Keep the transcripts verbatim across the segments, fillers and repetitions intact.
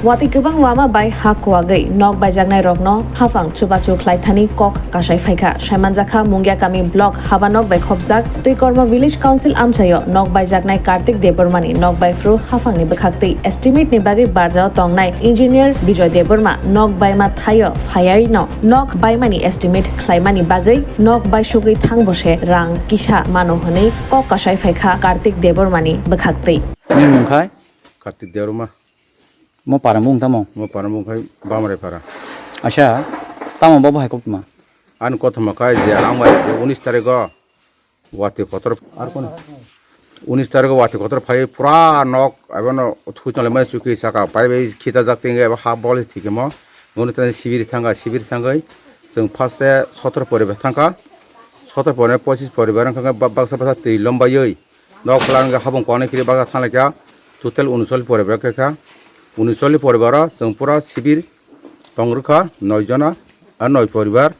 Watwi kwbang wama bai ha kuwagwi nok baijaknairokno haphang chubachu khlaithani kok kasai phaikha. Saimanjakha, Mungiakami block habanok bai khopjak Twikormo village council amchaio nok baijaknai Kartik Debbarmani nok baiphru haphangni bwkhaktwi estimate ni bagwi barjao tongnai engineer Bijoy Debbarma nok baima thaio phaiyaino nok baimani estimate khlaimani bagwi nok baisugwi thangbo se rang kisa mano hwnwi kok kasai phaikha Kartik Debbarmani bwkhaktwi. Nini mung khai? Kartik Debbarma. Mo para mung tamo? Mo para mung khai Bamrai para. Acha, tamo bobo hai koktma? Ani kothoma khai je ang bai je unis tarigo watwi kotor, ar kono? Unis tarigo watwi kotor phai pura nok abono thui tonglai mani chuki saka pai bai khita jak tinge abo ha bol thikemo. Ngono tani sibiri thanga, sibiri thangai. Chwng first e sotoro poribar thangkha. Sotoro poribar, pochis poribar wngkha khe ba-, baksa baksa twi lombaiwi. Nok plan khe habung kwanai kiri baka thanglai kha, total unuchol poribar khe kha. Unuchol ni poribaro chwng pura sibir tong rwkha, noi jona, a noi poribar.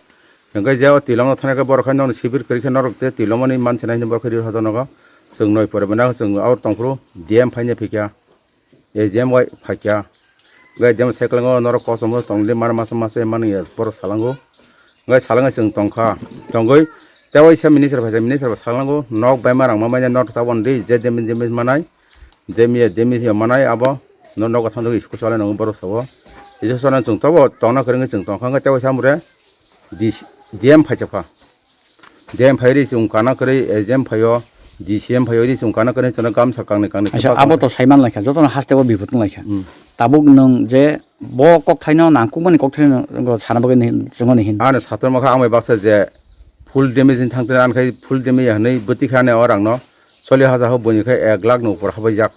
Hwnkhe je o tilong no thangna khe borok khe nokni sibir kwrwi khe norok tei tilomani mansinai hwnwi borok khe ri hajaknai. Chwng noi poribar no chwng aro tongphuru D M phaina phikha. A G M bai phaikha. Gai dem cycle ngo norok kosom tongli mana masa masa mani ya borok salango. Gai salanga chwng tongkha. Tongoi tei waisa minister phaisa minister bo salango nok bai ma rang ma manya nok ta bon di je demin demin manai. Demi ya demi ya manai abo no nogo thangwi school chalai nango borok sabo. Ijo sana chwng tobo tongna kwrwngwi chwng tongkha tei waisa mure D M phaisa pha. D M phai ri chwng kana kwrwi, S D M phaio, D C M phaio ri chwng kana kwrwi chwngno gamsa kangni kangni Acha, khe abo bakma. To saiman laikha, jotono haste o bipot wng laikha. Hmm. Tabuk nwng je bo kokthaino nangkukmani kokthaino sana bagwi ni, chwngno ni hin. Ano sator mokha ang bai baksa je full damage ni thangtwi ani khai full damage ya hwnwi bwtwi kha ani o rangno chollish hajar ho boni khai ek lakh ni upor habai jak.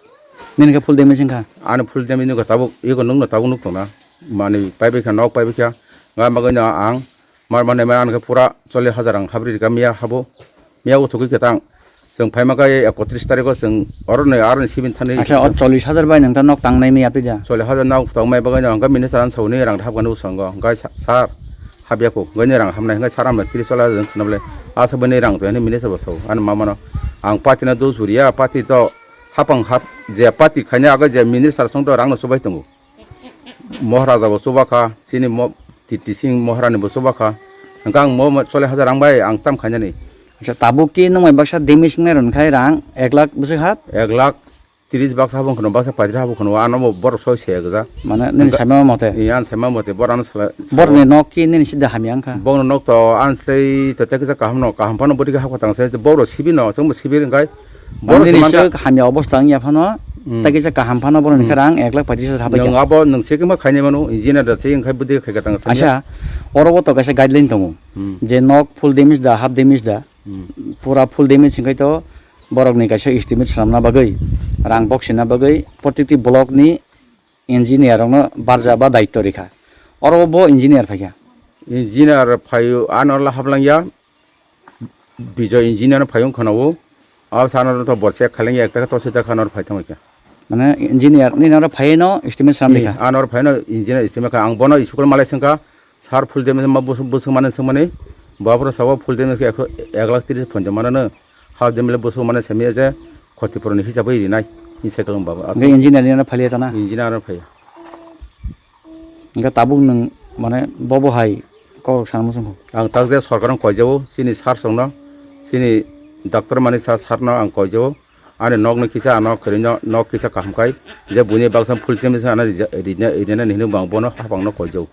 Nini khe full damage wngkha? Ani full damage nukha tabuk, ego nukno tabuk nuk tongna. Mani paibai kha, nok paibai kha, nga bagwi no ang Mar mane mane ang khe pura chollish hajar ang habri rika miya habo. Miya uthugwi kwtang. Chwng phaima khe ekotris tarikho chwng oro ni aro ni sibin thani. Acha, o chollish hajar bai nang ta nok tangnai miya pija? Chollish hajar nok tongmai bagwi no hwnkhe minister ang sauni rang hapgani bwskango. Hwnkhe sa-, sir, habya kho. Hwnkhe ni rang hamnai hwnkhe sir ang tris chollish hajar khna bole. Asa bini rang to hwnwi minister bo sao. Ani mama no ang party no dos huriya, party to hapang hap je party khaina agoi je minister song to rang no subai tongo. Moharaja bo chuba kha, chini mo-, T T Singh Maharani bo chuba kha. Hwnkhe ang mo, mo chollish hajar rang bai ang tam khainani. Acha, tabuk ki nwng bai baksa damage wngnai rwng khai rang ek lakh bwswk hat? Ek lakh tris baksa habo khwno, baksa paitris habo khwno, ano bo borok soi se gja. Mane nini saima mote? Iya, ang saima mote, borok ano sala, borok ni nok ki nini sida hamya wngkha? Borok ni nok to ang slai to tei kisa kaham no, kaham phano bwtwi khe hapkha tang se, borok sibi no, chwng bo sibi rwng khai. Borok nini se man kha sok hamya obostha wngya phano, hmm, tei kisa kaham phano borok ni khe rang ek lakh paitris habai kha. Nwng abo nwng se khe ma khainai mano, engineer da se wngkhai bwdwi khai kha tang sa. Acha, oro bo to kaisa guideline tongo. Hmm. Je nok full damage da, half damage da, hmm, pura full damage wngkhai to borok ni kaisa estimate swnamna bagwi, rang boksina bagwi, protikti block ni engineer rokno barja ba daityo rikha. Oro bo engineer phaikha. Engineer phaio, ano la hablangya. Bijoy engineer no phai wng khwna o. Abo sana to bo check khaileng ya, ekta to sita khana phai thang kha. Mane engineer ni naro phai no estimate sam likha. Ano phai no engineer estimate kha. Ang bono school malai sengkha. Sir full damage ma bus, bus mane sengmani. Bo aphuru sabo full damage khe ek lakh tris ponchas mane no. Half damage le bus mane semi je khoti puroni hisab bai rinai. Ni cycle baba. Engineer ni naro phai ta na? Engineer no phai. Hingke tabuk nwng, mane, bobo hai kok sana muchung kho? Ang tak je sorkar no koijao, chini sir songno, chini doctor mani sa sir no ang koijao, ani nok no kisa ano kwrwino nok kisa kaham kai, je buini baksa full time se ano rija-, rina, rina ni hinwi bo ang bono hapang no koijao.